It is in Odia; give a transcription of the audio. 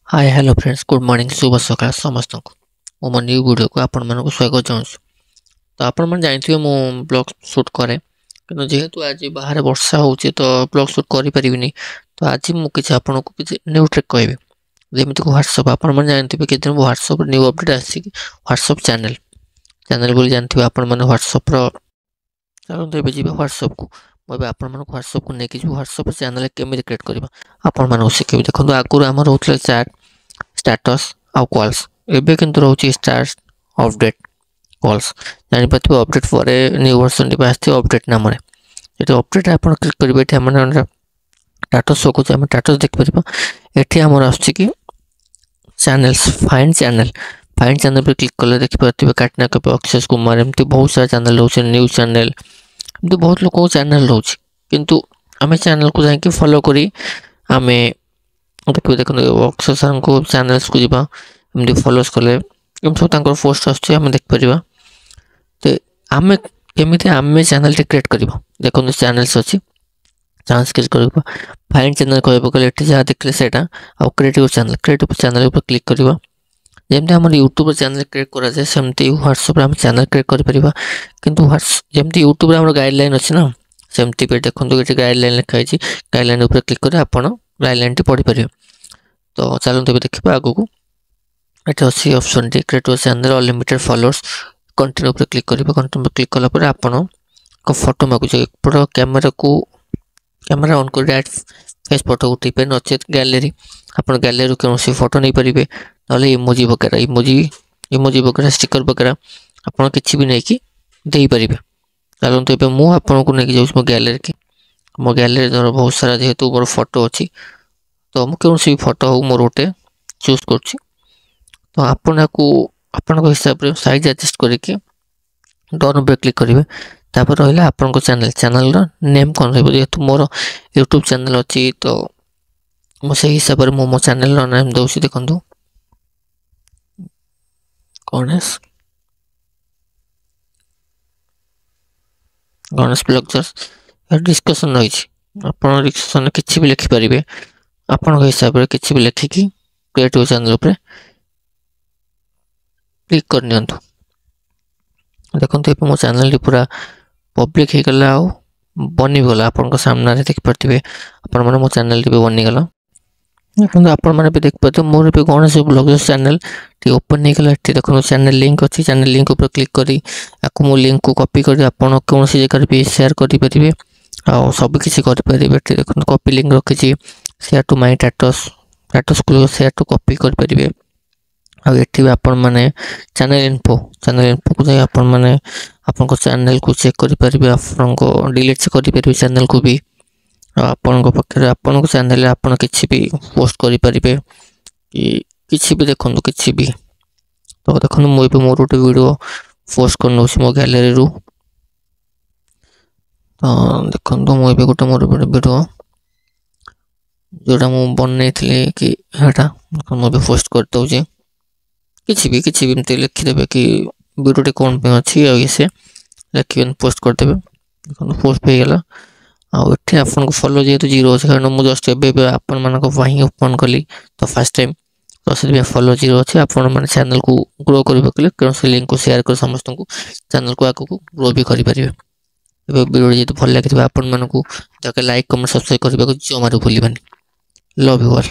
Hi, hello friends, good morning, ଶୁଭ ସକାଳ ସମସ୍ତଙ୍କୁ। ମୁଁ ମୋ ନ୍ୟୁ ଭିଡ଼ିଓକୁ ଆପଣମାନଙ୍କୁ ସ୍ୱାଗତ ଜଣାଉଛି। ତ ଆପଣମାନେ ଜାଣିଥିବେ ମୁଁ ବ୍ଲଗ୍ ସୁଟ୍ କରେ, କିନ୍ତୁ ଯେହେତୁ ଆଜି ବାହାରେ ବର୍ଷା ହେଉଛି ତ ବ୍ଲଗ୍ ସୁଟ୍ କରିପାରିବିନି। ତ ଆଜି ମୁଁ କିଛି ଆପଣଙ୍କୁ କିଛି ନ୍ୟୁ ଟ୍ରିକ୍ କହିବି, ଯେମିତିକି ହ୍ୱାଟ୍ସଅପ୍। ଆପଣମାନେ ଜାଣିଥିବେ କେତେଦିନ ହ୍ୱାଟ୍ସଅପ୍ ନ୍ୟୁ ଅପଡ଼େଟ୍ ଆସିକି ହ୍ୱାଟ୍ସଅପ୍ ଚ୍ୟାନେଲ୍ ଚ୍ୟାନେଲ୍ ବୋଲି ଜାଣିଥିବେ ଆପଣମାନେ ହ୍ୱାଟ୍ସଅପ୍ର। ଚାଲନ୍ତୁ ଏବେ ଯିବେ ହ୍ୱାଟ୍ସଅପ୍କୁ। ମୁଁ ଏବେ ଆପଣମାନଙ୍କୁ ହ୍ୱାଟ୍ସଅପ୍କୁ ନେଇକି ଯିବି। ହ୍ୱାଟ୍ସଅପ୍ ଚ୍ୟାନେଲ୍ କେମିତି କ୍ରିଏଟ୍ କରିବା ଆପଣମାନଙ୍କୁ ଶିଖେଇବି। ଦେଖନ୍ତୁ, ଆଗରୁ ଆମର ରହୁଥିଲା ଚାଟ୍, ଷ୍ଟାଟସ୍ ଆଉ କଲ୍ସ। ଏବେ କିନ୍ତୁ ରହୁଛି ଷ୍ଟାର୍ଟ, ଅପଡ଼େଟ୍, କଲ୍ସ। ଜାଣିପାରୁଥିବେ, ଅପଡ଼େଟ୍ ପରେ ନ୍ୟୁ ଭର୍ସନ୍ ଏବେ ଆସିଥିବ ଅପଡ଼େଟ୍ ନାମରେ। ଏଠି ଅପଡ଼େଟ୍ ଆପଣ କ୍ଲିକ୍ କରିବେ। ଏଠି ଆମର ଷ୍ଟାଟସ୍ ଶୋ କରୁଛି, ଆମେ ଷ୍ଟାଟସ୍ ଦେଖିପାରିବା। ଏଠି ଆମର ଆସୁଛି କି channels, find channel. Find channel ଉପରେ କ୍ଲିକ୍ କଲେ ଦେଖିପାରୁଥିବେ କାଟନା କପି, ଅକ୍ଷୟ କୁମାର, ଏମିତି ବହୁତ ସାରା ଚ୍ୟାନେଲ୍ ରହୁଛି, ନ୍ୟୁଜ୍ ଚ୍ୟାନେଲ୍, ଏମିତି ବହୁତ ଲୋକଙ୍କ ଚ୍ୟାନେଲ୍ ରହୁଛି। କିନ୍ତୁ ଆମେ ଚ୍ୟାନେଲ୍କୁ ଯାଇକି ଫଲୋ କରି ଆମେ ଦେଖିବୁ। ଦେଖନ୍ତୁ, ଅକ୍ଷୟ ସାର୍ଙ୍କୁ ଚ୍ୟାନେଲ୍ସକୁ ଯିବା, ଏମିତି ଫଲୋସ୍ କଲେ ଏମିତି ସବୁ ତାଙ୍କର ପୋଷ୍ଟ ଆସୁଛି, ଆମେ ଦେଖିପାରିବା। ତ ଆମେ କେମିତି ଆମେ ଚ୍ୟାନେଲ୍ଟି କ୍ରିଏଟ୍ କରିବା? ଦେଖନ୍ତୁ, ଚ୍ୟାନେଲ୍ସ ଅଛି, ଚାନ୍ସ କ୍ଲିକ୍ କରିବା, ଫାଇଣ୍ଡ ଚ୍ୟାନେଲ୍ କହିବାକୁ ଗଲେ ଏଠି ଯାହା ଦେଖିଲେ ସେଇଟା, ଆଉ କ୍ରିଏଟିଭ୍ ଚ୍ୟାନେଲ୍। କ୍ରିଏଟିଭ୍ ଚ୍ୟାନେଲ୍ ଉପରେ କ୍ଲିକ୍ କରିବା। ଯେମିତି ଆମର ୟୁଟ୍ୟୁବ୍ ଚ୍ୟାନେଲ୍ କ୍ରିଏଟ୍ କରାଯାଏ, ସେମିତି ହ୍ୱାଟ୍ସଆପ୍ରେ ଆମେ ଚ୍ୟାନେଲ୍ କ୍ରିଏଟ୍ କରିପାରିବା। କିନ୍ତୁ ଯେମିତି ୟୁଟ୍ୟୁବ୍ରେ ଆମର ଗାଇଡ଼ଲାଇନ୍ ଅଛି ନା, ସେମିତି ବି ଦେଖନ୍ତୁ ଏଠି ଗାଇଡ଼ଲାଇନ୍ ଲେଖା ହେଇଛି। ଗାଇଡ଼ଲାଇନ୍ ଉପରେ କ୍ଲିକ୍ କରି ଆପଣ ଗାଇଡ଼ଲାଇନ୍ଟି ପଢ଼ିପାରିବେ। ତ ଚାଲନ୍ତୁ ଏବେ ଦେଖିବା ଆଗକୁ। ଏଠି ଅଛି ଅପସନ୍ଟି create channel, unlimited followers. Continue ଉପରେ କ୍ଲିକ୍ କରିବେ। କଣ୍ଟିନ୍ୟୁ ଉପରେ କ୍ଲିକ୍ କଲା ପରେ ଆପଣଙ୍କ ଫଟୋ ମାଗୁଛି। ଏପଟ କ୍ୟାମେରାକୁ କ୍ୟାମେରା ଅନ୍ କରି ଡାଇରେକ୍ଟ ଫେସ୍ ଫଟୋ ଉଠେଇପାରିବେ, ନଚେତ୍ ଗ୍ୟାଲେରୀ, ଆପଣ ଗ୍ୟାଲେରୀରୁ କୌଣସି ଫଟୋ ନେଇପାରିବେ, ନହେଲେ ଇମୋଜି ବଗେରା, ଇମୋଜି ବଗେରା, ଷ୍ଟିକର ବଗେରା ଆପଣ କିଛି ବି ନେଇକି ଦେଇପାରିବେ। ଚାଲନ୍ତୁ ଏବେ ମୁଁ ଆପଣଙ୍କୁ ନେଇକି ଯାଉଛି ମୋ ଗ୍ୟାଲେରୀକି। ମୋ ଗ୍ୟାଲେରୀ ଧର ବହୁତ ସାରା ଯେହେତୁ ମୋର ଫଟୋ ଅଛି, ତ ମୁଁ କୌଣସି ବି ଫଟୋ ହଉ ମୋର ଗୋଟେ ଚୁଜ୍ କରୁଛି। ତ ଆପଣ ଏହାକୁ ଆପଣଙ୍କ ହିସାବରେ ସାଇଜ୍ ଆଡ଼ଜଷ୍ଟ କରିକି ଡନ୍ ଉପରେ କ୍ଲିକ୍ କରିବେ। ତାପରେ ରହିଲା ଆପଣଙ୍କ ଚ୍ୟାନେଲ୍, ଚ୍ୟାନେଲ୍ର ନେମ୍ କ'ଣ ରହିବ। ଯେହେତୁ ମୋର ୟୁଟ୍ୟୁବ୍ ଚ୍ୟାନେଲ୍ ଅଛି, ତ ମୁଁ ସେଇ ହିସାବରେ ମୁଁ ମୋ ଚ୍ୟାନେଲ୍ର ନେମ୍ ଦେଉଛି। ଦେଖନ୍ତୁ, ଗଣେଶ ଗଣେଶ ବ୍ଲଗର୍ସ। ଡିସ୍କସନ୍ ରହିଛି, ଆପଣ ଡିସ୍କସନ୍ରେ କିଛି ବି ଲେଖିପାରିବେ। ଆପଣଙ୍କ ହିସାବରେ କିଛି ବି ଲେଖିକି କ୍ରିଏଟିଭ୍ ଚ୍ୟାନେଲ୍ ଉପରେ କ୍ଲିକ୍ କରିନିଅନ୍ତୁ। ଦେଖନ୍ତୁ, ଏବେ ମୋ ଚ୍ୟାନେଲ୍ଟି ପୁରା ପବ୍ଲିକ୍ ହେଇଗଲା ଆଉ ବନିଗଲା। ଆପଣଙ୍କ ସାମ୍ନାରେ ଦେଖିପାରୁଥିବେ ଆପଣମାନେ, ମୋ ଚ୍ୟାନେଲ୍ଟି ବି ବନିଗଲା। ଦେଖନ୍ତୁ, ଆପଣମାନେ ବି ଦେଖିପାରୁଥିବେ ମୋର ଏବେ ଗଣେଶ ବ୍ଲଗର୍ସ ଚ୍ୟାନେଲ୍ ଟିକେ ଓପନ୍ ହେଇଗଲା। ଏଠି ଦେଖନ୍ତୁ ଚ୍ୟାନେଲ୍ ଲିଙ୍କ୍ ଅଛି। ଚ୍ୟାନେଲ୍ ଲିଙ୍କ୍ ଉପରେ କ୍ଲିକ୍ କରି ଆକୁ ମୁଁ ଲିଙ୍କ୍କୁ କପି କରି ଆପଣ କୌଣସି ଜାଗାରେ ବି ସେୟାର କରିପାରିବେ ଆଉ ସବୁକିଛି କରିପାରିବେ। ଏଠି ଦେଖନ୍ତୁ କପି ଲିଙ୍କ୍ ରଖିଛି, ସେୟାର ଟୁ ମାଇ ଷ୍ଟାଟସ୍, ଷ୍ଟାଟସ୍କୁ ସେୟାର ଟୁ କପି କରିପାରିବେ। ଆଉ ଏଠି ବି ଆପଣମାନେ ଚ୍ୟାନେଲ୍ ଇନଫୋ, ଚ୍ୟାନେଲ୍ ଇନଫୋକୁ ଯାଇ ଆପଣମାନେ ଆପଣଙ୍କ ଚ୍ୟାନେଲ୍କୁ ଚେକ୍ କରିପାରିବେ, ଆପଣଙ୍କ ଡିଲିଟ୍ କରିପାରିବେ ଚ୍ୟାନେଲ୍କୁ ବି। ଆଉ ଆପଣଙ୍କ ପାଖରେ ଆପଣଙ୍କ ଚ୍ୟାନେଲ୍ରେ ଆପଣ କିଛି ବି ପୋଷ୍ଟ କରିପାରିବେ କି କିଛି ବି, ଦେଖନ୍ତୁ କିଛି ବି। ତ ଦେଖନ୍ତୁ, ମୁଁ ଏବେ ମୋର ଗୋଟେ ଭିଡ଼ିଓ ପୋଷ୍ଟ କରିନେଉଛି ମୋ ଗ୍ୟାଲେରୀରୁ। ତ ଦେଖନ୍ତୁ, ମୁଁ ଏବେ ଗୋଟେ ମୋର ଗୋଟେ ଭିଡ଼ିଓ ଯେଉଁଟା ମୁଁ ବନେଇଥିଲି କି ସେଇଟା ମୁଁ ଏବେ ପୋଷ୍ଟ କରିଦେଉଛି। କିଛି ବି ଏମିତି ଲେଖିଦେବେ କି ଭିଡ଼ିଓଟି କ'ଣ ପାଇଁ ଅଛି ଆଉ ଇଏ ସେ ଲେଖିବେ, ପୋଷ୍ଟ କରିଦେବେ। ଦେଖନ୍ତୁ, ପୋଷ୍ଟ ହେଇଗଲା। ଆଉ ଏଠି ଆପଣଙ୍କୁ ଫଲୋ ଯେହେତୁ ଜିରୋ ଅଛି, କାରଣ ମୁଁ ଜଷ୍ଟ ଏବେ ଏବେ ଆପଣମାନଙ୍କ ପାଇଁ ଓପନ୍ କଲି ତ ଫାର୍ଷ୍ଟ ଟାଇମ୍, ତ ସେଥିପାଇଁ ଫଲୋ ଜିରୋ ଅଛି। ଆପଣମାନେ ଚ୍ୟାନେଲ୍କୁ ଗ୍ରୋ କରିବାକୁ ହେଲେ କୌଣସି ଲିଙ୍କ୍କୁ ସେୟାର କରି ସମସ୍ତଙ୍କୁ ଚ୍ୟାନେଲ୍କୁ ଆଗକୁ ଗ୍ରୋ ବି କରିପାରିବେ। ଏବେ ଭିଡ଼ିଓ ଯେହେତୁ ଭଲ ଲାଗିଥିବ ଆପଣମାନଙ୍କୁ, ଦରକାର ଲାଇକ୍, କମେଣ୍ଟ, ସବସ୍କ୍ରାଇବ୍ କରିବାକୁ ଜମାରୁ ଭୁଲିବେନି। Love you all.